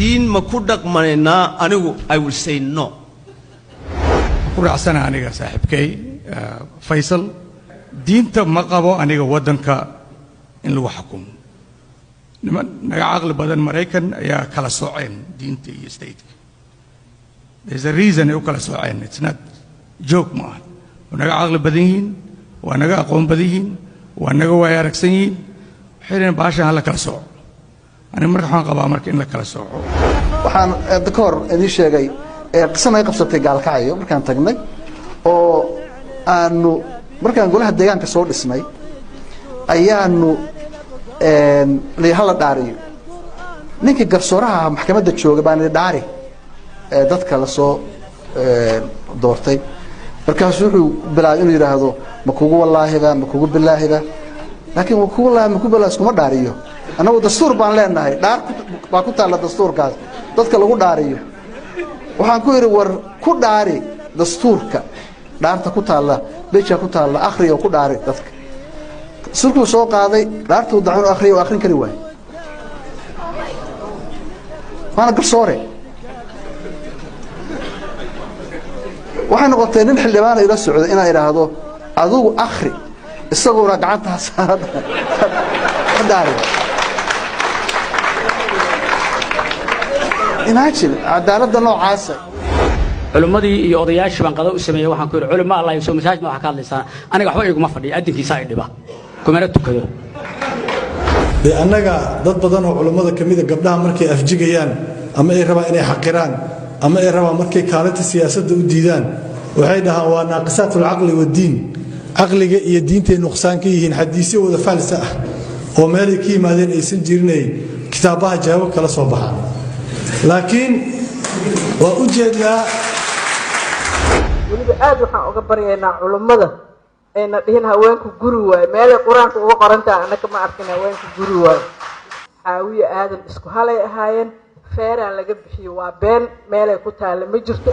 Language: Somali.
Diin ma ku dhaqmanaynaa? Anigu I will say no. Ku raacsana aniga saaxiibkay Faysal. Diinta ma qabo aniga waddanka in lagu xukumo. Niman naga caqli badan Maraykan ayaa kala sooceen diinta iyo stateka. There's a reason ay u kala sooceen. It's not joke, ma aha. Waa naga caqli badan yihiin, waa naga aqoon badan yihiin, waa naga waaya aragsan yihiin. Waxay dhaheen baashan ha la kala sooco. Aniga marka waxaan qabaa marka in la kala sooco. Waxaan ka hor idiin sheegay qisa naga qabsatay Gaalkacyo markaan tagnay oo aanu markaan golaha deegaanka soo dhisnay ayaanu hala dhaariyo. Ninkii garsooraha maxkamadda jooga baan idhi, "Dhaari dadka lasoo doortay." Markaasu wuxuu bilaabay inuu yidhaahdo, "Ma kugu wallaahiba, ma kugu bilaahiba?" Laakiin ma kugu wallaahi, ma kugu bilaahi iskuma dhaariyo. Annagu dastuur baan leenahay, dhaar baa ku taalla dastuurkaas dadka lagu dhaariyo. Waxaan ku idhi, "War ku dhaari dastuurka, dhaarta ku taalla, beja ku taalla akhriya oo ku dhaari dadka." Dastuurkuu soo qaaday, dhaartuu dacun akhriya oo akhrin kari waayo, waana garsoore. Waxay noqotay nin xildhibaana ila socday inaan idhaahdo, "Adigu akhri," isaguna gacantaas ha dhaari. Imagine cadaaladda noocaasa. Culimmadii iyo odayaashii baan qada u sameeyey. Waxaan ku yidhi, "Culimo Allah, soo masaajid ma waxaa ka hadlaysaa? Aniga waxba iguma fadhiyo, addinkiisaa i dhiba, kumana tukado." Dee annaga dad badan oo culummada ka mida gabdhaha markay afjigayaan ama ay rabaan inay xaqiraan ama ay rabaan markay kaalinta siyaasadda u diidaan, waxay dhahaan waa naaqisaatulcaqli waddiin, caqliga iyo diintay nuqsaan ka yihiin, xadiisyo wada faalsa ah oo meelay ka yimaadeen aysan jirinay kitaabaha jawaab kala soo baxaan. Laakiin waa u jeednaa. Weliba aad waxaan uga baryaynaa culummada ayna dhihin haweenku guri waayo. Meelay Qur-aanka uga qorantaha annaka ma arkin haweenku guri waayo. Xaawiye Aadan isku halay ahaayeen, feeraan laga bixiyo waa been, meelay ku taalla ma jirto.